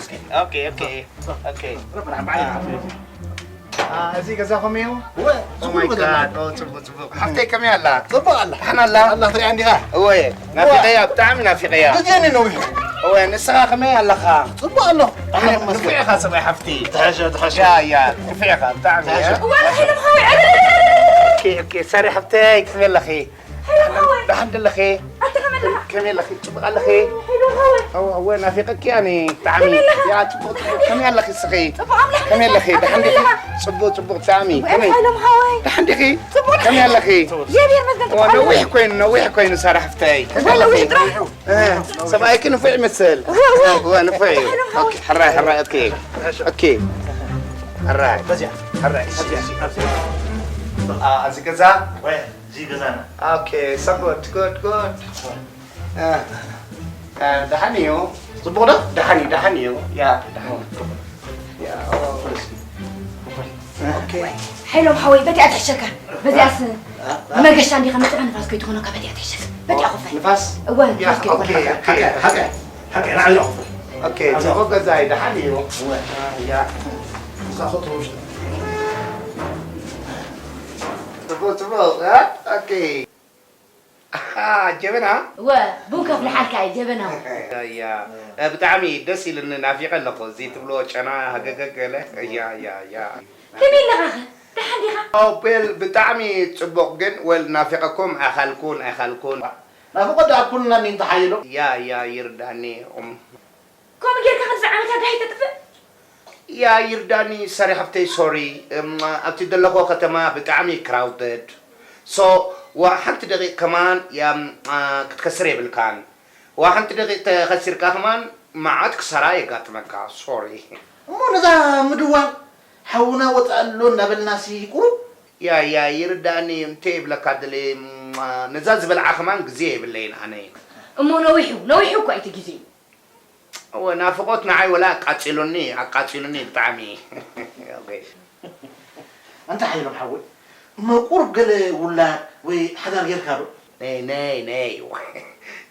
ኦኬ፣ ኦኬ፣ ኦኬ። አ፣ እዚ ገዛኹም እዩ? እወ፣ Oh my God፣ ኦ፣ ጽቡቕ፣ ጽቡቕ። ሓፍተይ ከመይ ኣላ? ጽቡቕ ኣላ። ደሓን ኣላ? ኣላ፣ ትሪኣ እንዲኻ? እወ፣ ናፊቐያ፣ ብጣዕሚ ናፊቐያ። ግዜኒ ነዊሑ። እወ፣ ንስኻ ከመይ ኣለኻ? ጽቡቕ ኣለኹ። ኣነ ንፉዕ ኢኻ ሰብኣይ ሓፍቲ። ትሕሾ፣ ትሕሾ። ያ፣ ያ፣ ንፉዕ ኢኻ፣ ብጣዕሚ፣ ትሕሾ። ያ። እወ፣ ንሓይሎም ሓወይ፣ ዕረ፣ ዕረ፣ ዕረ፣ ዕረ። ኦኬ፣ ኦኬ፣ ሳሪ ሓፍተይ፣ ከመይ ኣለኺ? ሓይሎም ሓወይ። ደሓን ደለኺ? ኣታ ከመይ ኣለኻ? ከመይ ኣለኺ? ጽቡቕ ኣለኺ? ሓይሎም ሓወይ። እወ፣ እወ፣ ናፊቐኪ ኣነ፣ ብጣዕሚ። ከመይ ኣለኻ? ያ፣ ጽቡቕ፣ ጽቡቕ። ከመይ ኣለኺ እስኺ? ጽቡቕ ኣምላኽ ከመይ ኣለኺ? ይመስገን። ደሓን ዲኺ? ከመይ ኣለኻ? ጽቡቕ፣ ጽቡቕ፣ ብጣዕሚ። ከመይ ኣለኺ? ሓይሎም ሓወይ። ከመይ ኣለኺ? እግዚኣብሔር ይመስገን፣ ጽቡቕ። ኦ፣ ነዊሕ ኮይኑ፣ ነዊሕ ኮይኑ፣ ሳራ ሓፍተይ። ከመይ እወ፣ ኣለኺ? ነዊሕ ጥራሕ። እ፣ ሰብኣይኪ ንፉዕ ይመስል። እወ፣ እወ። እወ፣ ንፉዕ እዩ። ሓይሎም ሓወይ። ኦኬ፣ ሕራይ፣ ሕራይ፣ ኦኬ። ኦኬ። ሕራይ። በዚያ፣ ሕራይ። እሺ፣ እሺ፣ እሺ። አ፣ ኣብዚ ገዛ? ወይ፣ እዚ ገዛና። ኦኬ፣ so good፣ good፣ good። እ፣ እ፣ ደሓን እዩ። ጽቡቕ ዶ? ደሓን እዩ፣ ደሓን እዩ። ያ፣ ደሓን እዩ። ያ፣ ኦ። ኦኬ። ሓይሎም ሓወይ፣ በቲኣ ትሕሸካ። በዚኣስ እ፣ እ፣ እ። መገሻ እንዲኻ መጺኻ ንፋስ ከይትኾነካ፣ በቲኣ ትሕሸካ። በቲኣ ኮፍ በል። ንፋስ? እወ፣ ያ፣ ንፋስ ኦኬ፣ ከይትኾነካ። ኦኬ። ሓቀ፣ ሓቀ፣ ሓቀ፣ ንዓይ ኢላ ኮፍ በል። ኦኬ፣ ጽቡቕ ገዛ እዩ፣ ደሓን እዩ። እወ። ያ። ንሳ ኸእትዎ ውሽጢ። ጽቡቕ፣ ጽቡቕ። እ፣ ኦኬ። ኣሃ፣ ጀበና? እወ፣ ቡን ከፍልሓልካ እየ፣ ጀበና። ያ፣ እ፣ ብጣዕሚ ደስ ኢሉኒ፣ ናፊቐ ኣለኹ። እዚ ትብልዎ ጨና ሃገገ ገለ። ያ፣ ያ፣ ያ። ከመይ ኣለኻኸ? ደሓን ዲኻ? ኦ፣ ቤል፣ ብጣዕሚ ጽቡቕ፣ ግን፣ ወል፣ ናፊቐኩም ኣይኻልኩን፣ ኣይኻልኩን። ናፍቖት ደኣ ኩልና እኒ እንተሓይሎ። ያ፣ ያ፣ ይርዳኒ። እም። ከምኡ ጌርካ ክንድዚ ዓመታት ዳሂ ተጥፍእ? ያ፣ ይርዳኒ፣ ሳሪ ሓፍተይ፣ ሶሪ። እም፣ ኣብቲ ዘለኹ ከተማ ብጣዕሚ ክራውደድ። ሶ፣ ዋ፣ ሓንቲ ደቂቕ ከማን፣ ያ፣ ም፣ ኣ፣ ክትከስር የብልካን። ዋ፣ ሓንቲ ደቂቕ ተኸሲርካ ከማን፣ መዓት ክሳራ የጋጥመካ። ሶሪ። እሞ ነዛ ምድዋል ሓውና ወጻእ ኣሎ እናበልናሲ ቁሩብ። ያ፣ ያ፣ ይርዳኒ፣ እንተ ይብለካ ደለ፣ እም፣ ኣ፣ ነዛ ዝበልዓ ከማን ግዜ የብለይን ኣነ። እሞ ነዊሑ፣ ነዊሑ እኮ እዩ እቲ ግዜ። እወ፣ ናፍቖት ንዓይ ወላ ኣቃጺሉኒ፣ ኣቃጺሉኒ ብጣዕሚ። ኦኬ። ኣንታ ሓይሎም ሓወይ፣ እሞ ቁሩብ ገለ ውላድ ወይ ሓዳር ጌርካ ዶ? ነይ፣ ነይ፣ ነይ።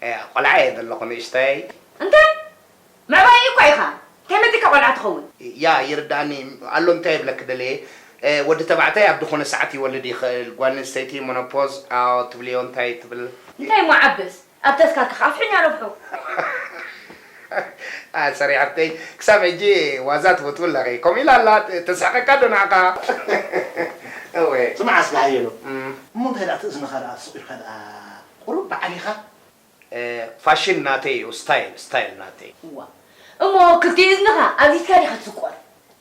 እ፣ ቆልዓ እየ ዘለኹ ንእሽተይ። እንታይ? ምዕባይ እኳ ኢኻ። እንታይ መጺካ ቆልዓ ትኸውን? ያ፣ ይርዳእኒ ኣሎ። እንታይ ይብለኪ ደልየ? እ፣ ወዲ ተባዕታይ ኣብ ዝኾነ ሰዓት ይወልድ ይኽእል። ጓል ኣንስተይቲ ሞኖፖዝ፣ ኣዎ፣ ትብልዮ እንታይ ትብል? እንታይ እሞ ዓብስ? ኣብ ተስካርካ ኣፍሕኛ ነብሑ። ኣ፣ ሰሪ ሓብተይ፣ ክሳብ ሕጂ ዋዛ ትፈትው ኣለኺ። ከምኡ ኢላ ኣላ፣ ተስሕቐካ ዶ ንዓኻ? እወ። ስማዕ እስከ ሓየሎ። እም። እሞ እንታይ ደኣ እቲ እዝንኻ ደኣ ስቕ ኢልካ ደኣ ቁሩብ ብዓቢኻ? እ፣ ፋሽን ናተይ እዩ፣ ስታይል፣ ስታይል ናተይ። እዋ። እሞ ክልቲኡ እዝንኻ ኣብዚትካ ዲኻ ትስቆር?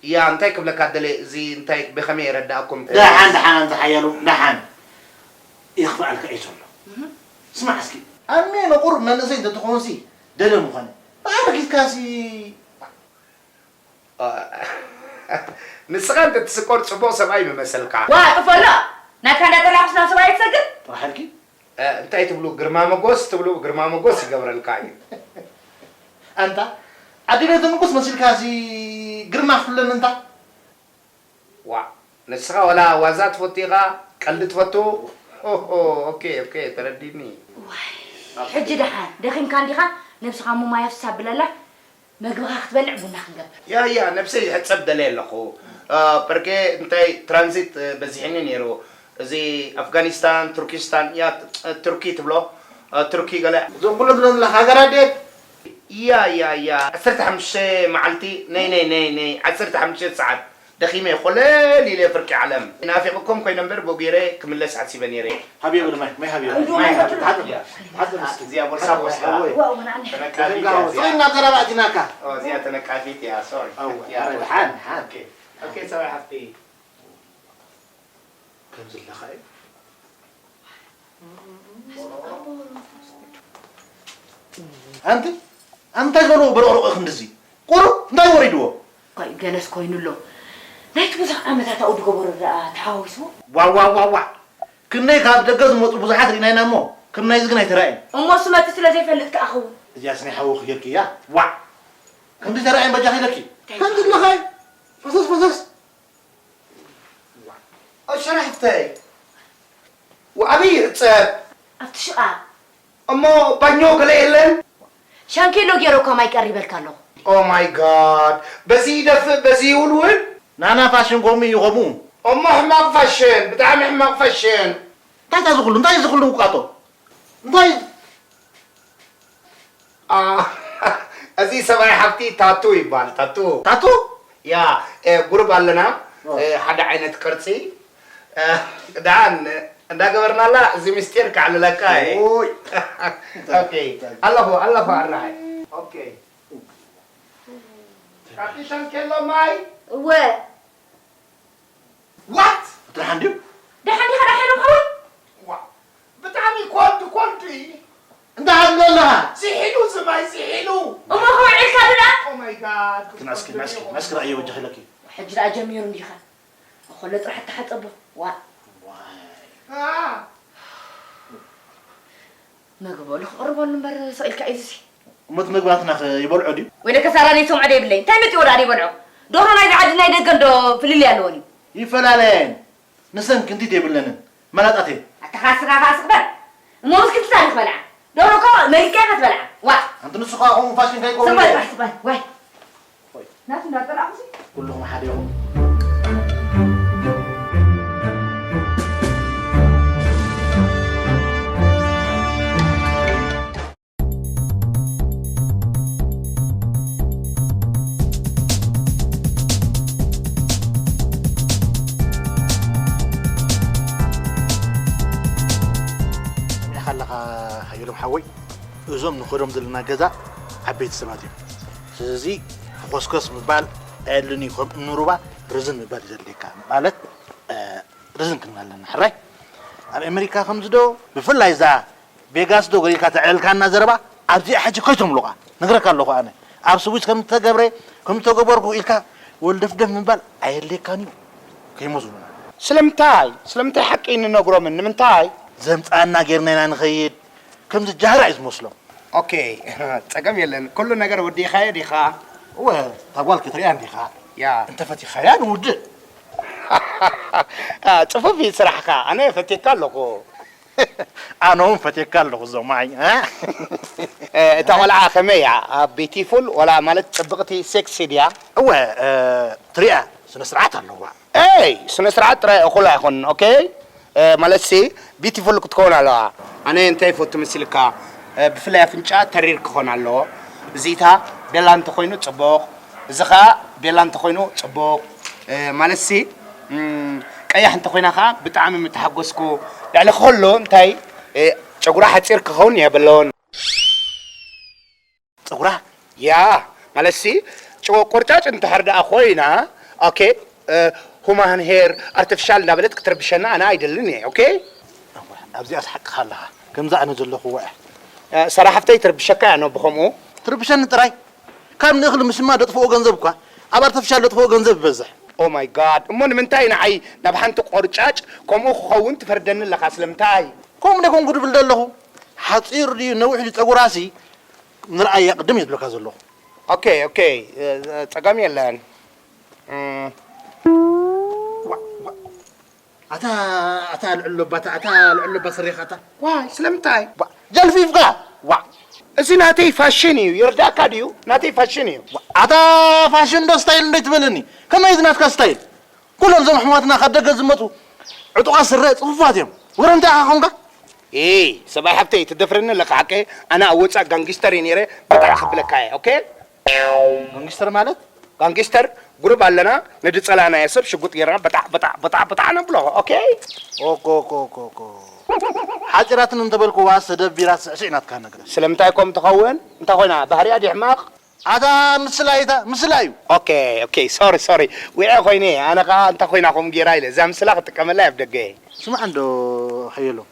ያ፣ እንታይ ክብለካ ደለ፣ እዚ እንታይ ብኸመይ የረዳእኩም? ደሓን፣ ደሓን፣ ኣንታ ሓያሉ፣ ደሓን። የኽፍኣልካ እዩ ዘሎ። እህ። ስማዕ እስኪ፣ ኣነ ንቑር መንእሰይ እንተትኾንሲ ደለ ምኾነ። ብኣረጊትካሲ። ኣ፣ ንስኻ እንተትስቆር ጽቡቕ ሰብኣይ ምመሰልካ። ዋ፣ ጥፈሎ! ናትካ እንዳጠላኹስ ናብ ሰብኣይ ትሰግር? ጥራሕ ኢልኪ? እ፣ እንታይ ትብሉ? ግርማ መጎስ ትብሉ፣ ግርማ መጎስ ይገብረልካ እዩ። ኣንታ፣ ኣደይ ትንኩስ መሲልካ እዚ ግርማ ክፍለኒ እንታ? ዋእ፣ ንስኻ ወላ ዋዛ ትፈቱ ኢኻ፣ ቀልዲ ትፈቱ? ኦሆ፣ ኦኬ፣ ኦኬ፣ ተረዲኒ። ዋይ፣ ሕጂ ደሓን ደኺምካ እንዲኻ? ነብስኻ እሞ ማይ ኣፍስስ ኣብለላ። መግብኻ ክትበልዕ ቡና ክንገብር። ያ፣ ያ፣ ነብሰይ ይሕጸብ ደልየ ኣለኹ። አ፣ ፐርኬ እንታይ ትራንዚት፣ እ፣ በዚሕኒ ነይሩ። እዚ ኣፍጋኒስታን፣ ቱርኪስታን፣ ያ፣ እ፣ ቱርኪ ትብሎ፣ እ፣ ቱርኪ ገለ። እዞም ኩሎም ዘለኻ ሃገራት ድየን? ያ፣ ያ፣ ያ፣ ዓሰርተ ሓሙሽተ መዓልቲ፣ ነይ፣ ነይ፣ ነይ፣ ነይ፣ ዓሰርተ ሓሙሽተ ሰዓት። ደኺመ ኮለል ኢለ ፍርቂ ዓለም። ናፊቕኩም ኮይነ እምበር ብኡ ገይረ ክምለስ ሓሲበ ነይረ። ሃብዮ ብሉ ማይ፣ ማይ ሃብዮ። እንዶ ማይ ማይ ሃብዮ። ሃብዮ። ሓጽብ፣ ሓጽብ እስኪ። እዚኣ ቦርሳ ወስዳ። እወ፣ እወ፣ ንዓኒ። ተነቃፊት እያ እዚኣ። ጽዮን ናብ ዘረባ ኣቲናካ። ኦ፣ እዚኣ ተነቃፊት እያ፣ ሶሪ። እወ፣ ያ፣ ኣረ፣ ቦርሳ። ደሓን፣ ደሓን። ኦኬ። ኦኬ፣ ሰብኣይ ሓፍቲ። ከምዚ ኣለኻ እዩ። ኣንቲ፣ ኣንታይ ዝበሎ በረቕረቕ ክንድዚ? ቁሩብ እንታይ ወሪድዎ? ቆይ፣ ገለስ ኮይኑ ኣሎ። ናይቲ ብዙሕ ዓመታት ኣብኡ ዝገበሮ ደኣ ተሓዋዊስዎ? ዋዋ፣ ዋዋ። ክንደይ ካብ ደገ ዝመጹ ብዙሓት ርኢና ኢና እሞ፣ ከም ናይዚ ግን ኣይተራእየን። እሞ እሱ መጺኡ ስለ ዘይፈልጥ ከኣ ኸውን። እዚኣስ ናይ ሓወኺ ጌርክያ? ዋዕ! ከምዚ ተራእየን በጃኺ ኢለኪ። እንታይ ከምዚ ኣለኻይ? ፈሰስ፣ ፈሰስ። ኣሸራሕፍተይ፣ ወዓቢ ይሕጸብ። ኣብቲ ሽቓቕ። እሞ ባኞ ገለ የለን? ሻንኬሎ ገይረ እኳ ማይ ቀሪበልካ ኣለኹ። Oh my God! በዚ ይደፍእ፣ በዚ ይውልውል። ናና ፋሽን ከምኡ እዩ፣ ከምኡ። እሞ ሕማቕ ፋሽን፣ ብጣዕሚ ሕማቕ ፋሽን። እንታይ እዚ ኩሉ? እንታይ እዚ ኩሉ ውቃጦ? እንታይ? አ፣ እዚ ሰብኣይ ሓብቲ ታቱ ይባል፣ ታቱ። ታቱ? ያ፣ እ፣ ጉሩብ ኣለና፣ ኦ። እ፣ ሓደ ዓይነት ቅርጺ። እ፣ ደሓን እንዳገበርናላ፣ እዚ ምስጢር ከዕልለካ እየ። ኦይ። ኦኬ፣ ኣለኹ፣ ኣለኹ፣ ኣራይ። ኦኬ። ካፒታን ኬሎ ማይ? እወ። ዋት? ደሓን ድዩ? ደሓን ዲኻ? ደሓን ዶ? ዋ፣ ብጣዕሚ ኮልድ፣ ኮልድ እዩ። እንታይ ኣሎ ኣለኻ? ዝሒሉ፣ ዝማይ ዝሒሉ። እሞ ከውዒልካ ዶ ደኣ? Oh my God። ናስኪ፣ ናስኪ፣ ናስኪ ረኣዮ ወጃኺ ኢለኪ። ሕጂ ደኣ ጀሚሩ እንዲኻ። እኾለ ጥራሕ እተሓጸቦ። ዋ። ዋይ። አ። መግቢ በሉ ክቕርበሉ እምበር፣ ስቕ ኢልካ እዩ እዚ። እሞ እቲ መግባትና ኸ ይበልዖ ድዩ? ወይለከ ሳራ ናይ ሰምዖ ዶ የብለይ? እንታይ መጺዎ ደኣ ዘይበልዖ? ደርሆ ናይዚ ዓዲ ናይ ደገ እንዶ ፍልልይ ኣለወን እዩ። ይፈላለያ እየን። ንሰን ክንቲት የብለንን። መላጣት እየን። ኣታ ኻስኻ ኻስ ግበር። እሞ ምስ ክንቲት ኣነ ክበልዓ። ደርሆ እኮ መሪጽካ ኢኻ ትበልዓ። ዋ። ኣንቲ ንሱ ኸኣ ከምኡ ፋሽን ከይከውን ስቕ በል፣ እዩ። ስቕ በል፣ ዋይ። ናቱ እንዳጸላእኩሲ። ኩልኹም ሓደ ኢኹም። ሰሚዕካ ኣለኻ ሓየሎም ሓወይ፣ እዞም ንኸዶም ዘለና ገዛ ዓበይቲ ሰባት እዮም። ስለዚ ተኾስኮስ ምባል ኣየድልን እዩ። ከም እምኒ ሩባ ርዝን ምባል እዩ ዘድልየካ። ማለት፣ እ፣ ርዝን ክንብል ኣለና። ሕራይ፣ ኣብ ኣሜሪካ ከምዚ ዶ፣ ብፍላይ እዛ ቬጋስ ዶ ገሊልካ ተዕልልካና ዘረባ፣ ኣብዚኣ ሕጂ ከይተምሉቓ። ነግረካ ኣለኹ ኣነ። ኣብ ስዊስ ከም ዝተገብረ፣ ከም ዝተገበርኩ ኢልካ ወልደፍደፍ ምባል ኣየድልየካን እዩ። ከይመስሉና። ስለምንታይ? ስለምንታይ ሓቂ ንነግሮምን? ንምንታይ? ዘምጻና ጌርና ኢና ንኸይድ። ከምዚ ጃህራ እዩ ዝመስሎም። ኦኬ፣ ጸገም የለን። ኩሉ ነገር ወዲእኻዮ ዲኻ? እወ፣ እታ ጓል ክትሪኣ እንዲኻ። ያ። እንተፈቲኻያ ንውድእ። አ፣ ጽፉፍ እዩ ስራሕካ። ኣነ ፈትየካ ኣለኹ። ኣነ እውን ፈትየካ ኣለኹ ዞማይ፣ እ? እ፣ እታ ቆልዓ ከመይ እያ? ቢቲፉል ወላ ማለት ጽብቕቲ ሴክሲ ድያ? እወ፣ እ፣ ትሪኣ ስነ ስርዓት ኣለዋ። ኤይ፣ ስነ ስርዓት ጥራይ እኹል ኣይኮንን፣ ኦኬ? እ፣ ማለትሲ ቢቲፉል ክትከውን ኣለዋ። ኣነ እንታይ ይፈቱ መሲልካ? እ፣ ብፍላይ ኣፍንጫ ተሪር ክኾን ኣለዎ። እዚታ ቤላ እንተኾይኑ ጽቡቕ፣ እዚ ኸኣ ቤላ እንተኾይኑ ጽቡቕ። እ፣ ማለትሲ፣ እም፣ ቀያሕ እንተኾይና ኸኣ ብጣዕሚ ምተሓጎስኩ። ልዕሊ ኸሎ እንታይ፣ እ፣ ጨጉራ ሓጺር ክኸውን የብሉን። ጸጉራ? ያ፣ ማለትሲ፣ ጭ-፣ ቆርጫጭ እንድሕር ደኣ ኮይና፣ ኦኬ፣ እ፣ ሁማን ሄር፣ ኣርቲፊሻል እንዳበለት ክትርብሸና ኣነ ኣይደልን እየ፣ ኦኬ? እወ፣ ኣብዚኣስ ሓቅኻ ኣለኻ። ከምዛ ኣነ ዘለኹዋ እያ። እ፣ ሳራ ሓፍተይ ትርብሸካ እያ፣ ኖ፣ ብኸምኡ። ትርብሸኒ ጥራይ? ካብ ንእኽሊ ምስማ ደጥፍኦ ገንዘብ እኳ፣ ኣብ ኣርቲፊሻል ደጥፍኦ ገንዘብ ይበዝሕ። ኦ ማይ ጋድ፣ እሞ ንምንታይ ንዓይ ናብ ሓንቲ ቆርጫጭ ከምኡ ክኸውን ትፈርደኒ ኣለኻ? ስለምንታይ? ከምኡ ደይኮንኩ ድብል ዘለኹ። ሓጺር ድዩ ነዊሕ ድዩ ጸጉራሲ፣ ንርኣያ ቅድም እየ ዝብለካ ዘለኹ። ኦኬ፣ ኦኬ፣ እ፣ ጸገም የለን። እም። ዋ፣ ዋ። ኣታ፣ ኣታ ልዕሎ ባ፣ ኣታ፣ ኣታ ልዕሎ ባ ስሬኻ ኣታ። ዋይ፣ ስለምንታይ? ዋ፣ ጀልፊፍካ። ዋ። እዚ ናተይ ፋሽን እዩ፣ ይርዳእካ ድዩ? ናተይ ፋሽን እዩ። ዋ፣ ኣታ ፋሽን ዶ ስታይል እንዶ ትበለኒ? ከመይ እዚ ናትካ ስታይል? ኩሎም እዞም ኣሕዋትና ካብ ደገ ዝመጹ ዕጡቓት ስረ ጽፉፋት እዮም። ወረ እንታይ ኢኻ ኾንካ? ኤይ፣ ሰብኣይ ሓብተይ፣ ትደፍረኒ ኣለካ ሓቀይ? ኣነ ኣብ ወጻእ ጋንጊስተር እየ ነይረ፣ በጣዕ ክብለካ እየ፣ ኦኬ? ጋንጊስተር ማለት? ጋንጊስተር፣ ጉሩብ ኣለና፣ ነቲ ጸላእናዮ ሰብ ሽጉጥ ጌርና በጣዕ፣ በጣዕ፣ በጣዕ፣ በጣዕ ነብሎ፣ ኦኬ? ኦኮ፣ ኦኮ፣ ኦኮ፣ ኦኮ። ሓጺራትን እንተበልኩዋ፣ ሰደቢራ ስዕስዕ ናትካ ነገር። ስለምንታይ ከምኡ ትኸውን? እንታይ ኮይና? ባህሪኣ ድዩ ሕማቕ? ኣታ ምስላ ኢታ፣ ምስላ እዩ። ኦኬ፣ ኦኬ፣ ሶሪ፣ ሶሪ። ውዒ ኮይነ፣ ኣነ ኸኣ እንታይ ኮይና ከምኡ ጌራ ኢለ፣ እዛ ምስላ ክጥቀመላ እየ ኣብ ደገ። ስማዕ እንዶ ሓየሎም፣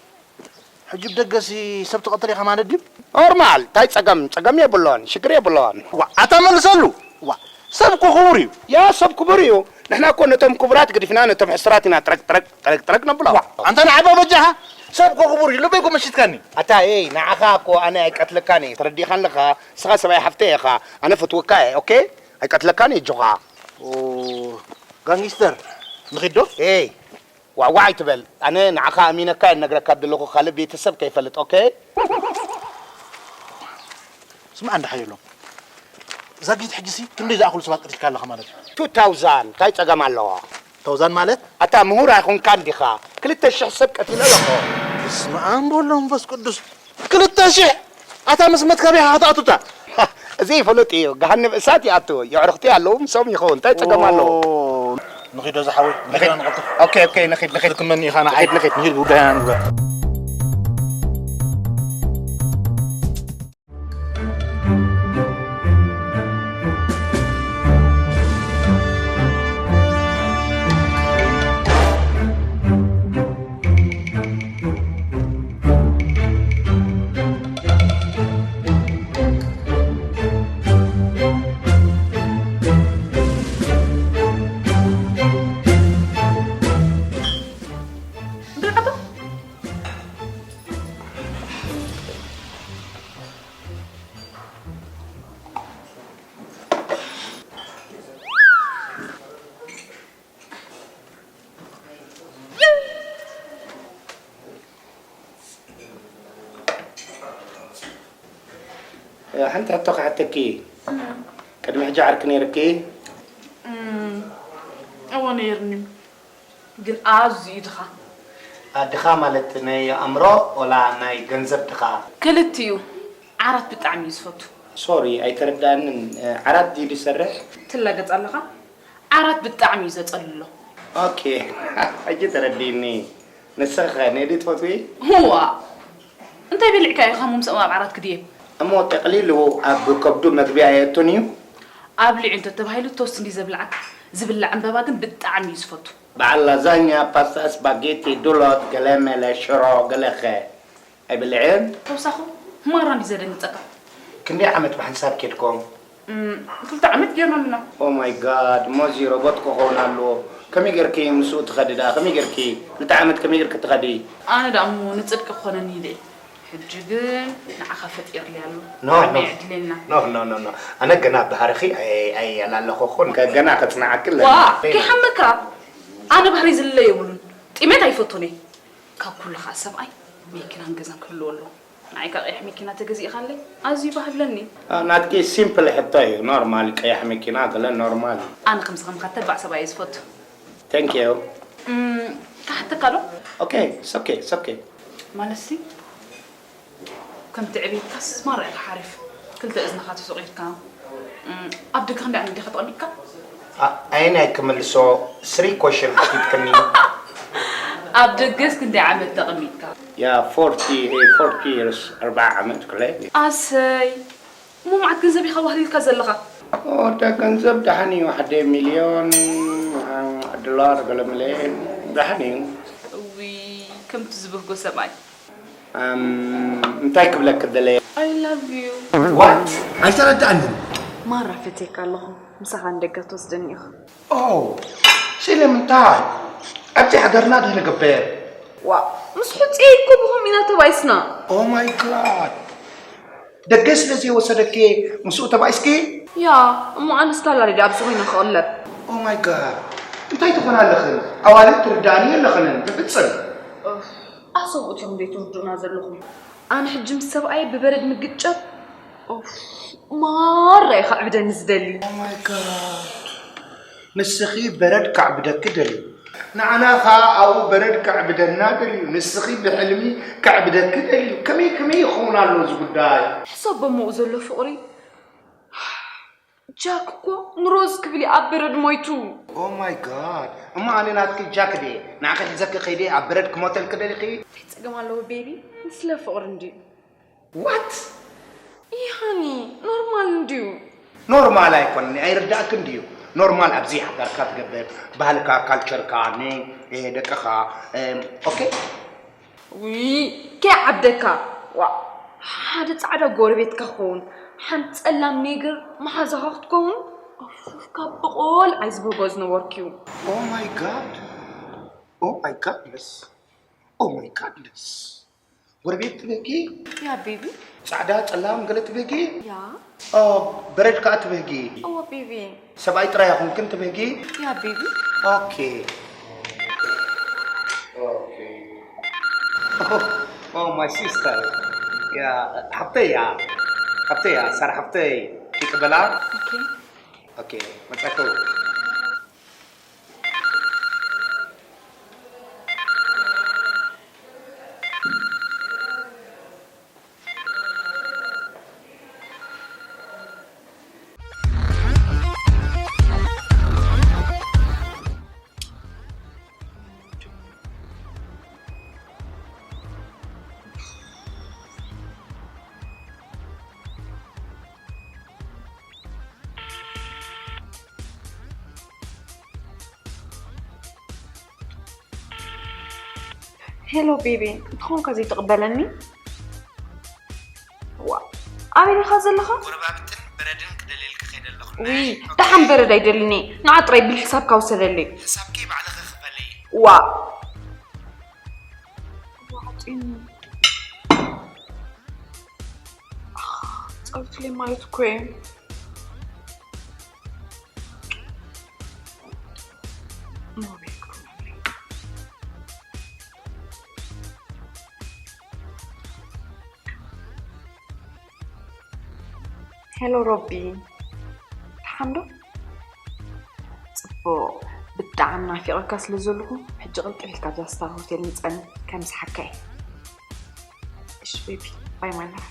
ሕጂ ብደገሲ ሰብ ትቐትል ኢኻ ማለት ድዩ? ኖርማል፣ እንታይ ጸገም? ጸገም የብሎን፣ ሽግር የብሎን። ዋ፣ ኣታ መልሰሉ። ዋ፣ ሰብ እኮ ክቡር እዩ። ያ፣ ሰብ ክቡር እዩ። ንሕና እኮ ነቶም ክቡራት ገዲፍና ነቶም ሕሱራት ኢና ጥረግ፣ ጥረግ፣ ጥረግ፣ ጥረግ ነብሎ። ዋ፣ ኣንታ ንዓባ በጃኻ፣ ሰብ እኮ ክቡር እዩ። ልበይ እኮ መሲጥካኒ። ኣታ፣ ኤይ፣ ንዓኻ እኮ ኣነ ኣይቀትለካን እየ። ተረዲእካ ኣለኻ? ንስኻ ሰብኣይ ሓፍተይ ኢኻ። ኣነ ፈትወካ እየ፣ ኦኬ? ኣይቀትለካን እየ፣ ኣጆኻ። ኦ፣ ጋንጊስተር፣ ንኺድ ዶ? ኤይ፣ ዋዕዋዕ ኣይትበል። ኣነ ንዓኻ ኣሚነካ እየ እነግረካ ዘለኹ፣ ካልእ ቤተሰብ ከይፈልጥ፣ ኦኬ? ስማዕ እንዳ ሓየሎም፣ ዛጊት ሕጂ ሲ ክንደይ ዝኣኽሉ ሰባት ቀቲልካ ኣለኻ ማለት እዩ? ቱ ታውዛንድ እንታይ ጸገም ኣለዎ? ታውዛንድ ማለት? ኣታ ምሁር ኣይኮንካን ዲኻ? ክልተ ሽሕ ሰብ ቀቲለ ኣለኹ። በስመ ኣብ ወወልድ ወመንፈስ ቅዱስ። ክልተ ሽሕ ኣታ ምስ መትከቢኻ ክትኣቱታ። እዚ ፍሉጥ እዩ። ገሃነብ እሳት ይኣቱ። የዕሩኽቲ ኣለዉ ምስኦም ይኸውን። እንታይ ጸገም ኣለዎ? ንኺዶ ዝሓወይ ንኺዶ ንቐልጥፍ። ኦኬ ኦኬ ንኺድ ንኺድ። ክመኒ ኢኻ ንዓይ። ንኺድ ንኺድ ጉዳይና ንግበር። ሓንቲ ሕቶ ክሓተኪ። ቅድሚ ሕጂ ዓርኪ ነይርኪ? እወ ነይርኒ፣ ግን ኣዝዩ ድኻ። ድኻ ማለት ናይ ኣእምሮ ወላ ናይ ገንዘብ ድኻ? ክልቲኡ። ዓራት ብጣዕሚ እዩ ዝፈቱ። ሶሪ ኣይተረዳንን። ዓራት ድዩ ዝሰርሕ? ትላገጽ ኣለኻ? ዓራት ብጣዕሚ እዩ ዘጸልሎ። ኦኬ ሕጂ ተረዲኒ። ንስኺ ከ ኔዲ ትፈትዊ? ዋእ እንታይ በሊዕካ ኢኻ እሞ ምስ ኣብ ዓራት ክድየብ? እሞ ጠቕሊሉ ኣብ ከብዱ መግቢ ኣየእቱን እዩ? ኣብሊዑ እንተተባሂሉ ቶስት እንድዩ ዘብልዓካ። ዝብላዕ ዕምበባ ግን ብጣዕሚ እዩ ዝፈቱ። በዓል ላዛኛ፣ ፓስታ፣ ስፓጌቲ፣ ዱሎት፣ ገለ መለ፣ ሽሮ፣ ገለኸ? ኣይብልዕን። ተውሳኹ ማራ እንዲ ዘደንግጸካ። ክንደይ ዓመት ብሓንሳብ ኬድኩም? እም፣ ክልተ ዓመት ጌርና ኣለና። Oh my god፣ ሞዚ ሮቦት ክኸውን ኣለዎ። ከመይ ጌርኪ ምስኡ ትኸዲ ደኣ? ከመይ ጌርኪ? ክልተ ዓመት ከመይ ጌርኪ ትኸዲ? ኣነ ደኣ እሞ ንጽድቂ ክኾነኒ ኢለ እየ። ሕጂ ግን ንዓኻ ፈጢርለይ ኣሎ። No, no. ኣርባዕ ዕድለና። No, no, no, no. ኣነ ገና ባህርኺ ኣይ-፣ ኣይ-፣ ኣላለኹኹን። ከ-፣ ገና ከጽንዓኪ ኣለና። ዋ፣ ከይሓመካ። ኣነ ባህሪ ዝልለ የብሉን። ጥሜት ኣይፈቱን እየ። ካብ ኩሉ ኸኣ ሰብኣይ መኪናን ገዛን ክህልዎ ኣለዎ። ንዓይ ከኣ ቀያሕ መኪና ተገዚእኻለይ ኣዝዩ ባህ ይብለኒ። ናትኪ ሲምፕል ሕቶ እዩ። ኖርማል ቀያሕ መኪና ገለ ኖርማል እዩ። ኣነ ከምዚ ከምኻ ተባዕ ሰብኣይ እየ ዝፈቱ። Thank you። እም፣ ክሓተካ ዶ? Okay, it's okay, it's okay። ማለትሲ ከምቲ ዕብየትካስ ማራ ኢኻ ሓሪፍ። ክልተ እዝንኻ ተሰቒልካ። እም፣ ኣብ ደገ ክንደይ ዓመት ዲኻ ተቐሚጥካ? ኣየናይ ክምልሶ? ስሪ ኮሽን ሓቲትክኒ። ኣብ ደገስ ክንደይ ዓመት ተቐሚጥካ? ያ ፎርቲ ፎርቲ ይርስ ኣርብዓ ዓመት ክለ። ኣሰይ እሞ መዓት ገንዘብ ኢኻ ዋህሊልካ ዘለኻ? ኦዳ ገንዘብ ደሓን እዩ ሓደ ሚልዮን ዶላር ገለ ሚልዮን ደሓን እዩ። እውይ ከምቲ ዝብህጎ ሰብኣይ። እንታይ ክብለኪ ደለየ? I love you። What? ኣይተረዳእንን። ማራ ፈትየካ ኣለኹ። ምሳኻ ንደገ ትወስደኒ ኢኻ። ኦ ስለምንታይ? ኣብዚ ሃገርና ዶ ንገብር? ዋእ ምስ ሕጹየይ እኮ ብኸምኡ ኢና ተባኢስና። Oh my god። ደገ ስለ ዘይወሰደኪ ምስኡ ተባኢስኪ? ያ እሞ ኣነስ ጋላሪ ድየ ኣብዚ ኮይነ ክቕለብ። Oh my god። እንታይ ትኾና ኣለኽን? ኣዋልድ ትርድኣኒ የለኽንን ብፍጽም። ኣሰብኡት ኢኹም ዘይትርድኡና ዘለኹም። ኣነ ሕጂ ምስ ሰብኣየ ብበረድ ምግጨት ኦፍ ማራ እዩ ከዕብደኒ ዝደሊ። Oh my god ንስኺ በረድ ከዕብደኪ ደልዩ ንዓና ኸኣ ኣብኡ በረድ ከዕብደና ደልዩ ንስኺ ብሕልሚ ከዕብደኪ ደልዩ ከመይ ከመይ ይኸውን ኣሎ እዚ ጉዳይ። ሕሰቦ እሞ ኡ ዘሎ ፍቕሪ ጃክ እኮ ንሮዝ ክብል እዩ ኣብ በረድ ሞይቱ። Oh my god እሞ ኣነ ናትኪ ጃክ ድየ ንዓኺ ሒዘኪ ከይደ ኣብ በረድ ክሞተልኪ ደሊኺ። እንታይ ጸገም ኣለዎ ቤቢ ንስለ ፍቕሪ እንድዩ። What? ይሃኒ ኖርማል እንድዩ። ኖርማል ኣይኮነን ኣይርዳእክን ድዩ? ኖርማል ኣብዚ ሓዳርካ ትገብር ባህልካ ካልቸርካ ን ደቅኻ ኦኬ። ውይ ከይዓብደካ ዋእ ሓደ ፃዕዳ ጎረቤትካ ክኸውን ሓንቲ ፀላም ኔግር መሓዛኻ ክትከውን ኣፍፍካ ብቆልዓይ ዝበጎ ዝነበርክዩ። Oh my god Oh my godness Oh my godness ጎረቤት ትብህጊ? ያ ቤቢ። ጻዕዳ ጸላም ገለ ትብህጊ? ያ። በረድ ከኣ ትብህጊ? እወ ቤቢ። ሰብኣይ ጥራይ ኣይኮንክን ትብህጊ? ያ ቤቢ። ኦኬ። ኦኬ። Oh my sister. ያ ሓብተይ ያ ሓብተይ ያ ሳራ ሓብተይ ይቅበላ። ኦኬ። ኦኬ፣ መጻኩ። ሄሎ ቤቢ፣ እንተኾንካ ዘይትቕበለኒ? ዋ፣ ኣበይ ኢኻ ዘለኻ? ጎረባብትን በረድን ክደልየልኪ ከይደ ኣለኹ። ውይ፣ ደሓን በረድ ኣይደልን እየ። ንዓ ጥራይ ቢል ሕሳብካ ውሰደለይ። ሕሳብኪ ባዕልኺ ክፈለይ። ዋ። ዋ፣ ጢም። ጸርፍለይ ማለት እኮ እየ። ሄሎ ሮቢ፣ ደሓን ዶ? ጽቡቕ። ብጣዕሚ ናፊቐካ ስለ ዘለኹ፣ ሕጂ ቅልጥፍ ኢልካ ኣብዛ ስታር ሆቴል ምጸኒ፣ ከምስሓካ እየ። እሺ ቤቢ፣ ባይ ማይ ላቭ።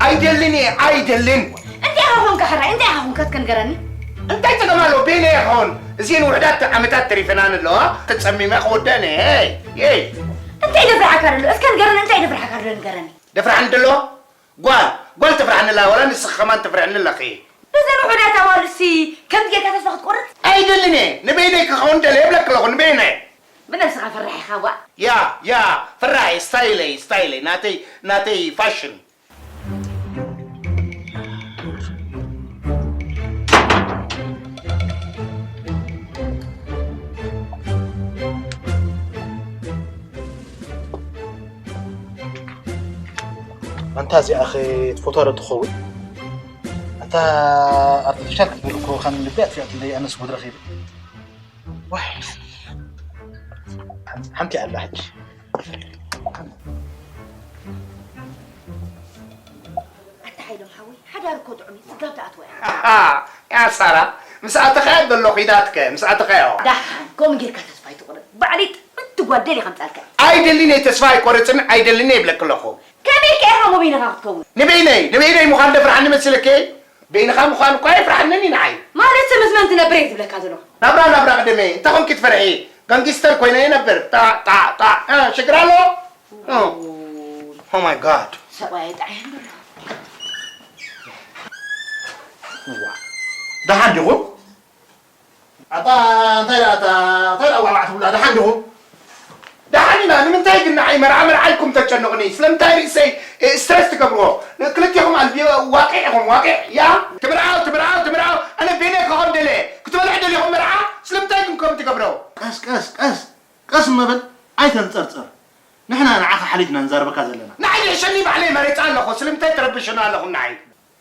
ኣይደልን እየ፣ ኣይደልን። እንታይ ኢኻ ኾንካ ሕራይ? እንታይ ኢኻ ኾንካ እስከ ንገረኒ? እንታይ ጸገም ኣለዎ? በይነይ ይኸውን። እዚአን ውሑዳት ዓመታት ተሪፈናን ኣለዋ። ተጸሚመ ክወደአን እየ። ሄይ፣ ሄይ። እንታይ ደፍርሓካ ደሎ? እስከ ንገረኒ፣ እንታይ ደፍርሓካ ደሎ ንገረኒ። ደፍርሓኒ ደሎ? ጓል፣ ጓል ተፍርሓኒ ኣላ፣ ዋላ ንስኺ ከማን ተፍርሕኒ ኣለኺ። እዘን ውሑዳት ኣዋልድሲ ከምዚ ጌርካ ተስፋ ክትቆርጽ? ኣይደልን እየ። ንበይነይ ክኸውን ደልየ እብለኪ ኣለኹ፣ ንበይነይ። ብነብስኻ ፈራሕ ኢኻ ዋእ። ያ፣ ያ፣ ፈራሕ እየ፣ ስታይለይ፣ ስታይለይ፣ ናተይ፣ ናተይ ፋሽን። ኣንታ እዚኣኸ ትፈትዋ ዶ ትኸውን? ኣንታ ኣርቲፊሻል ክትብል እኮ ከም ልቢ ኣጥፊኣትለይ ኣነስ ጉድ ረኺበ። ዋይ፣ ሓንቲ ኣላ ሕጂ። ኣታ ሓይሎም ሓወይ፣ ሓዳር እኮ ጥዑም እዩ፣ ስጋብ ትኣትዎ እያ። ኣሃ፣ ያ ሳራ፣ ምስ ኣተኻዮ ዘሎ ኺዳትከ፣ ምስ ኣተኻዮ። ደሓን፣ ከምኡ ጌርካ ተስፋ ኣይትቑረጽ። ባዕለይ ጥዕምቲ ጓል ደልየ ከምጻልካ እየ። ኣይደልን እየ፣ ተስፋ ኣይቆርጽን፣ ኣይደልን እየ ይብለኪ ኣለኹ። ከመይ ኢልካ ኢኻ እሞ በይንኻ ክትከውን? ንበይነይ፣ ንበይነይ ምዃን ደፍርሓኒ መሲልኪ? በይንኻ ምዃን እኳ የፍርሓንን እዩ ንዓይ። ማለት ሰብ ምስ መን ትነብር እየ ዝብለካ ዘለኹ? ናብራ፣ ናብራ ቅደመይ፣ እንታይ ኾንኪ ትፈርሒ? ጋንጊስተር ኮይነ እየ ነብር። ጣዕ፣ ጣዕ፣ ጣዕ፣ እ፣ ሽግር ኣሎ? እ። Oh my God። ሰብኣይ የጣዕየኒ ኣሎ። ዋ። ደሓን ዲኹም? ኣታ እንታይ ደኣ፣ ኣታ እንታይ ደኣ ዋዕዋዕ ትብሉ? ደሓን ዲኹም? ደሓን ኢና። ንምንታይ ግን ንዓይ መርዓ መርዓ ኢልኩም ተጨንቑኒ? ስለምንታይ ርእሰይ፣ እ፣ ስትረስ ትገብርዎ? ክልቴኹም ኣልብዮ ዋቂዕ ኢኹም፣ ዋቂዕ። ያ? ትምርዓው፣ ትምርዓው፣ ትምርዓው። ኣነ ቤነ ክኸውን ደልየ። ክትበልዑ ደሊኹም መርዓ? ስለምንታይ ግን ከምኡ ትገብሩ? ቀስ፣ ቀስ፣ ቀስ። ቀስ እሞ በል። ኣይተንጸርጽር። ንሕና ንዓኻ ሓሊፍና ንዛረበካ ዘለና። ንዓይ ይሕሸኒ፣ ባዕለይ መሪጸ ኣለኹ። ስለምንታይ ትረብሹና ኣለኹም ንዓይ?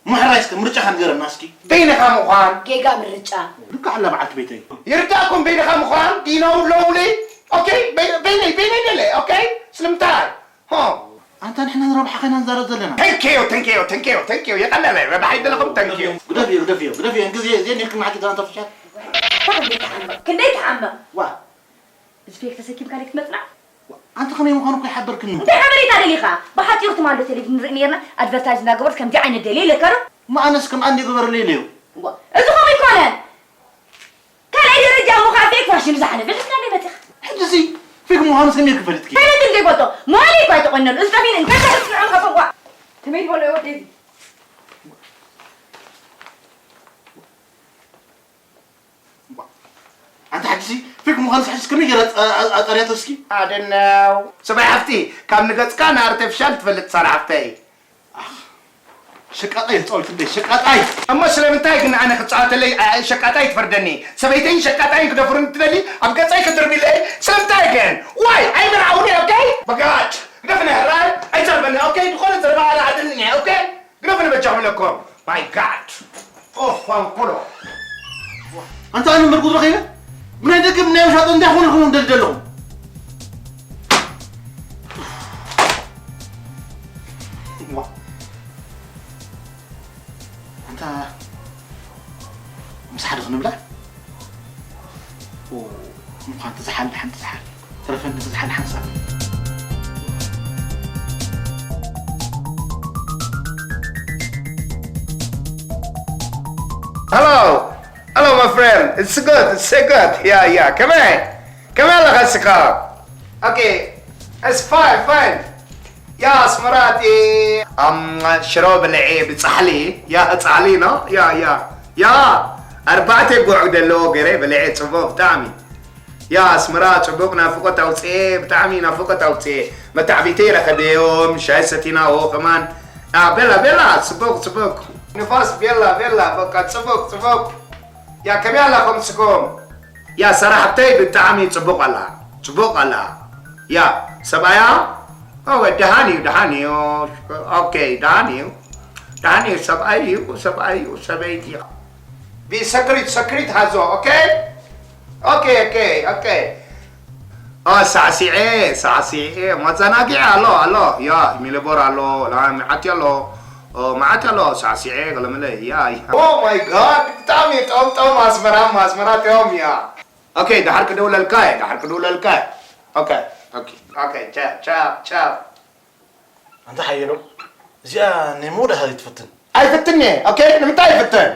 ምሕራይ እስከ ምርጫኻ ንገረና እስኪ። በይንኻ ምዃን። ጌጋ ምርጫ። ልክዕ ኣላ በዓልቲ ቤተይ። ይርዳእኩም በይንኻ ምዃን፣ do you know lonely? ኦኬ፣ በይ-፣ በይነይ፣ በይነይ ደለ፣ ኦኬ? ስለምንታይ? ሆ። ኣንታ ንሕና ንረብሓኻ ኢና ንዛረብ ዘለና። Thank you, thank you, thank you, thank you። የቐለለ፣ ረብሓ ይደለኹም፣ thank you። ግደፍዮ፣ ግደፍዮ፣ ግደፍዮ። ግዜ፣ ግዜ ኔርክና ሓቂ ዛንታ ፍሻት። ክንደይ ትሓምቕ፣ ክንደይ ትሓምቕ። ዋ። እዚ ፌክ ተሰኪምካ ድዩ ክትመጽና? ኣንቲ ከመይ ምዃኑ እኮ ይሓበርክኒ። እንታይ ሓበሬታ ደሊኻ? ብሓጺሩ ትማሊ ቴሌቪዥን ንርኢ ነይርና፣ ኣድቨርታይዝ እንዳገበሩ ከምዚ ዓይነት ደልየ ኢለካ ዶ? እሞ ኣነስ ከምኣ እንድየ ገበረለይ ኢለዮ። እዋ፣ እዚ ከምኡ ኣይኮነን። ካልኣይ ደረጃ እሞ ከዓ ፌክ ፋሽን ዝሓለፈ ሒዝካለይ መጺኻ። ሕጂሲ ፌክ ምዃኑ ከመይ ክፈልጥኪ? ከመይ ግን ዘይፈልጦ? መዋሊ እኮ ኣይተቆነኑ። እዚ ጠፊኒ እንታይ ተስምዖም ከፈዋ? ከመይ ዝበሎ ወደይ? ኣንታ ሓድሲ ፌክ ምዃኑ ሳሕስ ከመይ ገይራ ኣጸ-፣ ኣ-፣ ኣጸርያቶ እስኪ? ኣደነው። ሰብኣይ ሓፍቲ፣ ካብ ንገጽካ ንኣርተፊሻል ትፈልጥ ሳራ ሓፍተይ። ኣኽ፣ ሸቃጣይ ተጻወት እንደ ሸቃጣይ። እሞ ስለምንታይ ግን ኣነ ክጻወተለይ፣ ኣ፣ ሸቃጣይ ትፈርደኒ? ሰበይተይን ሸቃጣይን ክደፍሩኒ ትደሊ? ኣብ ገጸይ ክትርብለይ? ስለምንታይ ግን? ዋይ፣ ኣይምርዓውን እየ፣ ኦኬ? በጋጭ፣ ግደፍኒ፣ ሕራይ፣ ኣይዛርበኒ፣ ኦኬ? ዝኾነ ዘረባ ኣልዓድልን እየ፣ ኦኬ? ግደፍኒ በጃኹም ኢለኩም። My God። ኦፍ፣ ፋንኮሎ። ኣንታ ኣነ ምርጉድ ረኺበ? ብናይ ደገ ብናይ ውሻጠ እንታይ ኾነ ኾነ ደል ደለኹም? ዋ። ኣንታ ምስ ሓደ ክንብላ? ኦ፣ እንኳን ተዝሓል፣ ሓንቲ ዝሓል። ተረፈኒ ተዝሓል ሓንሳብ። Hello. Hello, my friend. It's good. It's so good. Yeah, yeah. ከመይ? ከመይ ኣለኻ እስኻ? Okay. It's fine, fine. ያ ኣስመራ እቲ ኣም፣ ሽሮ ብልዒ ብጻሕሊ። ያ ጻሕሊ ነው። ያ፣ ያ። ያ ኣርባዕተ ጉዕ ዘለዎ ገይረ ብልዒ ጽቡቕ ብጣዕሚ። ያ ኣስመራ ጽቡቕ ናፍቆት ኣውጽኤ፣ ብጣዕሚ ናፍቆት ኣውጽኤ። መታዕቢተይ ረኸበዮም፣ ሻሂ ሰቲናዎ ከማን። ያ ቤላ፣ ቤላ፣ ጽቡቕ፣ ጽቡቕ። ንፋስ ቤላ፣ ቤላ፣ በቃ ጽቡቕ፣ ጽቡቕ። ያ ከመይ ኣላ ከምስኩም? ያ ሰራሕተይ ብጣዕሚ ጽቡቕ ኣላ፣ ጽቡቕ ኣላ። ያ ሰብኣያ? ኦ፣ ደሃን እዩ፣ ደሃን እዩ። ኦኬ፣ ደሃን እዩ። ደሃን እዩ፣ ሰብኣይ እዩ፣ ሰብኣይ እዩ፣ ሰበይቲ እያ። ብሰክሪት፣ ሰክሪት ሃዞ፣ ኦኬ? ኦኬ፣ ኦኬ፣ ኦኬ። ኦ፣ ሳዕሲዐ፣ ሳዕሲዐ፣ መዘናግዒ ኣሎ፣ ኣሎ። ያ፣ ሚሊቦር ኣሎ፣ ላ፣ መዓት ኣሎ። ኦ፣ መዓት ኣሎ፣ ሳዕሲዐ፣ ገለመለ፣ ያ፣ ያ። ኦ ማይ ጋድ፣ ብጣዕሚ ጠምጠም ኣስመራ፣ ኣስመራ ጥዑም እያ። ኦኬ፣ ደሓር ክድውለልካ እየ፣ ደሓር ክድውለልካ እየ። ኦኬ፣ ኦኬ። ኦኬ፣ ቻው፣ ቻው፣ ቻው። ኣንታ ሓየሎም፣ እዚኣ ናይ መወዳእታ ኣይትፍትን። ኣይፍትን እየ። ኦኬ፣ ንምንታይ ኣይፍትን?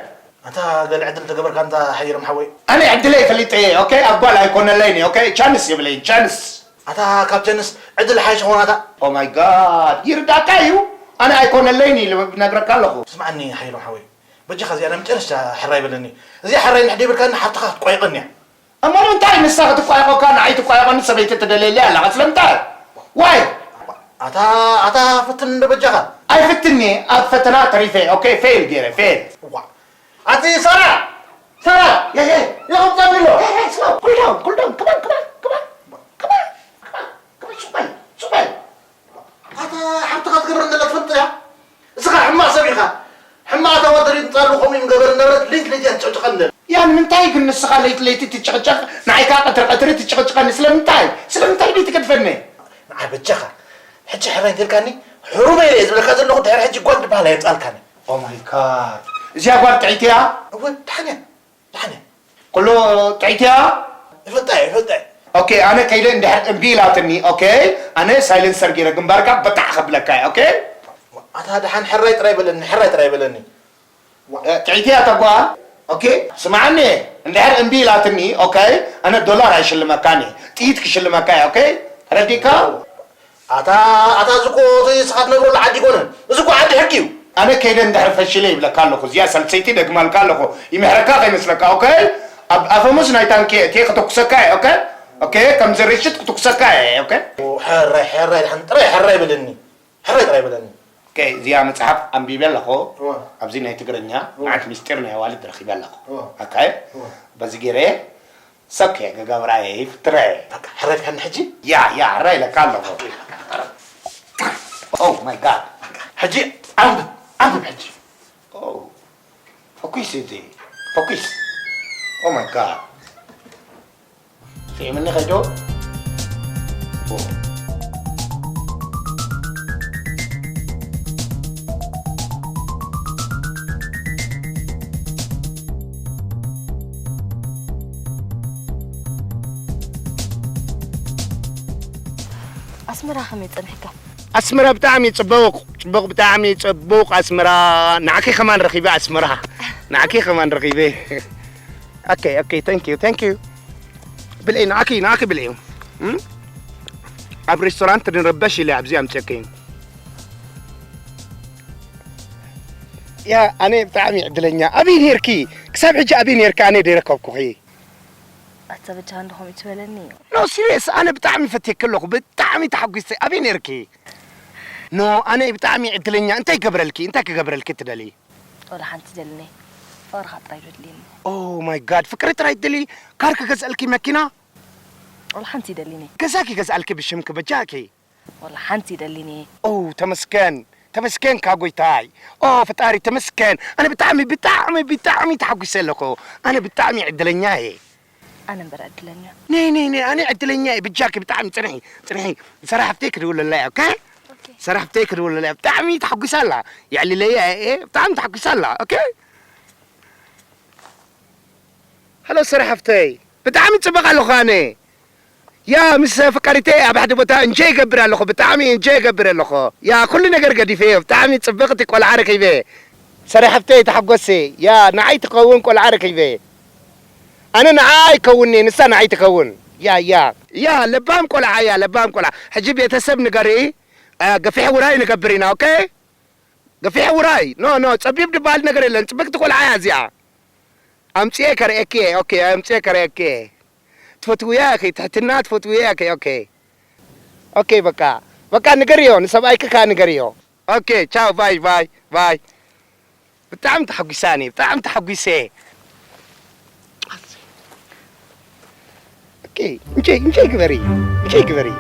ኣንታ ገለ ዕድል ተገበርካ ኣንታ ሓየሎም ሓወይ። ኣነ ዕድለይ ፈሊጠ እየ። ኦኬ፣ ኣብ ጓል ኣይኮነለይን እየ። ኦኬ፣ ቻንስ ይብለይ፣ ቻንስ። ኣታ ካብ ቻንስ ዕድል ሓይሽ ኾናታ። ኦ ማይ ጋድ፣ ይርዳእካ እዩ። ኣነ ኣይኮነለይን ኢሉ ነግረካ ኣለኹ። ስምዓኒ ሓየሎም ሓወይ፣ በጃኻ እዚኣ ናይ መጨረሽታ ሕራይ በለኒ። እዚኣ ሕራይ እንድሕር ደይበልካኒ ሓፍትኻ ክትቆይቐኒ እያ። እሞ ንምንታይ ንሳ ክትቋየቖካ ንዓይ ትቋየቐኒ ሰበይቲ ትደልየለይ ኣለኻ? ስለምንታይ? ዋይ? ኣታ፣ ኣታ ፍትን እንዶ በጃኻ። ኣይፍትን'የ፣ ኣብ ፈተና ተሪፈ። ኦኬ፣ ፌል ገይረ፣ ፌል። ዋ። ኣቲ ሳራ! ሳራ! የየ! የቐምጠኒ ኣሎ። የየ፣ ስማ፣ ኩል ዳውን፣ ኩል ዳውን፣ ክማን፣ ክማን፣ ክማን፣ ክማን፣ ክማን፣ ክማን፣ ሱቕ በል፣ ሱቕ በል። ኣታ ሓፍትኻ ትገብር እንደላ ትፈልጥ እያ? እስኻ ሕማቕ ሰብ ኢኻ። ሕማቕ ተወደሪ ምጻሉ ከምኡ እዩ ምገበር ነበረት ሊንክ ልጅ ትጨቅጭቀን ነር። ያ ንምንታይ ግን ንስኻ ለይቲ ለይቲ ትጭቕጨቕ ንዓይ ከኣ ቀትሪ ቀትሪ ትጭቕጭቐኒ ስለምንታይ? ስለምንታይ ድዩ ትገድፈኒ? ንዓ በጃኻ ሕጂ ሕራይ እንተልካኒ ሕሩመይ እየ ዝብለካ ዘለኹ ድሕሪ ሕጂ ጓል ድበሃል ኣየምጻልካኒ። ኦ ማይ ጋድ እዚኣ ጓል ጥዕይቲ እያ? እወ ደሓን እያ። ደሓን እያ። ኩሉ ጥዕይቲ እያ? ይፈልጣ እየ፣ ይፈልጣ እየ። ኦኬ፣ ኣነ ከይደ እንድሕር እምቢ ኢላትኒ፣ ኦኬ፣ ኣነ ሳይለንሰር ገይረ ግንባርካ በጣዕ ከብለካ እየ፣ ኦኬ? ኣታ ደሓን ሕራይ ጥራይ በለኒ፣ ሕራይ ጥራይ በለኒ። ዋ፣ እ፣ ጥዕይቲ እያ ተጓ? ኦኬ፣ ስምዓኒ፣ እንድሕር እምቢ ኢላትኒ፣ ኦኬ፣ ኣነ ዶላር ኣይሽልመካን እየ፣ ጥይት ክሽልመካ እየ፣ ኦኬ? ተረዲእካ? ኣታ፣ ኣታ፣ እዚ እኮ እቲ ንስኻ ትነብረሉ ዓዲ ኣይኮነን። እዚ እኮ ዓዲ ሕጊ እዩ። ኣነ ከይደ እንድሕር ፈሺለ ይብለካ ኣለኹ። እዚኣ ሳልሰይቲ ደግማልካ ኣለኹ። ይምሕረካ ከይመስለካ፣ ኦኬ? ኣብ ኣፈሙዝ ናይ ታንኪ እየ እትየ ክተኩሰካ እየ፣ ኦኬ? ኦኬ? ከምዚ ርሽጥ ክተኩሰካ እየ፣ ኦኬ? ሕራይ፣ ሕራይ፣ ድሓን ጥራይ ሕራይ በለኒ። ሕራይ ጥራይ በለኒ። ኦኬ፣ እዚኣ መጽሓፍ ኣንቢበ ኣለኹ። እወ። ኣብዚ ናይ ትግርኛ እወ። መዓት ምስጢር ናይ ኣዋልድ ረኺበ ኣለኹ። እወ። ኦኬ? እወ። በዚ ገይረ ሰኬ ክገብራ እየ፣ ይፍትረ። በቃ፣ ሕራይ ኢልካኒ ሕጂ? ያ፣ ያ፣ ሕራይ ኢለካ ኣለኹ። ኦ ማይ ጋድ። ሕጂ ኣንብብ፣ ኣንብብ ሕጂ። ኦ፣ ፈኲስ እዚ፣ ፈኲስ። ኦ ማይ ጋድ። ስዒምኒ ኸይዶ? ኦ። ኣስመራ ከመይ ጸኒሕካ? ኣስመራ ብጣዕሚ ጽቡቕ፣ ጽቡቕ፣ ብጣዕሚ ጽቡቕ ኣስመራ። ንዓኪ ከማን ረኺበ ኣስመራ። ንዓኪ ከማን ረኺበ። ኦኬ፣ ኦኬ፣ ታንክ ዩ፣ ታንክ ዩ። ብልዒ፣ ንዓኪ፣ ንዓኪ ብልዒ። እም? ኣብ ሬስቶራንት ንረበሽ ኢለ ኣብዚ ኣምጽአኪ። ያ፣ ኣነ ብጣዕሚ ዕድለኛ። ኣበይ ኔርኪ? ክሳብ ሕጂ ኣበይ ኔርኪ? ኣነ ደይረከብኩኺ። ኣታ በጃኻ እንዶ ከምኡ ትበለኒ? ኖ፣ ሲሪየስ፣ ኣነ ብጣዕሚ ፈትየኪ ኣለኹ። ብጣዕሚ ተሓጒሰ። ኣበይ ኔርኪ? ኖ፣ ኣነ ብጣዕሚ ዕድለኛ። እንታይ ይገብረልኪ? እንታይ ክገብረልኪ ትደልዪ? ወላ ሓንቲ ይደልኒ። ፍቕርኻ ጥራይ ዶ ድልየኒ? ኦ ማይ ጋድ፣ ፍቅሪ ጥራይ ትደልዪ? ካር ክገዝኣልኪ፣ መኪና? ወላ ሓንቲ ይደልኒ። ገዛ ክገዝኣልኪ ብሽምኪ በጃኪ? ወላ ሓንቲ ይደልኒ። ኦ፣ ተመስገን። ተመስገንካ ጎይታይ። ኦ ፈጣሪ ተመስገን። ኣነ ብጣዕሚ ብጣዕሚ ብጣዕሚ ተሓጒሰ ኣለኹ። ኣነ ብጣዕሚ ዕድለኛ እየ። ኣነ እምበር ዕድለኛ። ነይ ነይ ነይ ኣነ ዕድለኛ እየ። ብጃኪ ብጣዕሚ ጽንሒ ጽንሒ። ሰራሕፍተይ ክድውለላ እየ። ኦኬ። ሰራሕፍተይ ክድውለላ እየ። ብጣዕሚ ተሓጒሳ ኣላ። የዕልለያ እየ። ብጣዕሚ ተሓጒሳ ኣላ። ኦኬ። ሃሎ ሰራሕፍተይ። ብጣዕሚ ጽብቕ ኣለኹ ኣነ። ያ ምስ ፈቃሪተይ ኣብ ሓደ ቦታ እንጆ ይገብር ኣለኹ። ብጣዕሚ እንጆ ይገብር ኣለኹ። ያ ኩሉ ነገር ገዲፈዮ። ብጣዕሚ ጽብቕቲ ቆልዓ ረኺበ። ሰራሕፍተይ ተሓጎሲ። ያ ንዓይ ትኸውን ቆልዓ ረኺበ። ኣነ ንዓ ኣይከውንኒ ንሳ ንዓይ ትኸውን። ያ ያ ያ ለባም ቆልዓ ያ ለባም ቆልዓ። ሕጂ ቤተሰብ ንገሪ። አ፣ ገፊሕ ውራይ ንገብር ኢና። ኦኬ። ገፊሕ ውራይ ኖ ኖ ጸቢብ ዝበሃል ነገር የለን። ጽብቕቲ ቆልዓ እያ እዚኣ። ኣምጽኤ ከርእየኪ እየ። ኦኬ ኣምጽኤ ከርእየኪ እየ። ትፈትውያ ኢኺ ትሕትና ትፈትውያ ኢኺ። ኦኬ ኦኬ በቃ በቃ ንገርዮ ንሰብኣይኪ ከኣ ንገርዮ። ኦኬ ቻው ባይ ባይ ባይ። ብጣዕሚ ተሓጒሳኒ ብጣዕሚ ተሓጒሰ። ኦኬ እንጆይ እንጆይ ግበሪ እንጆይ ግበሪ።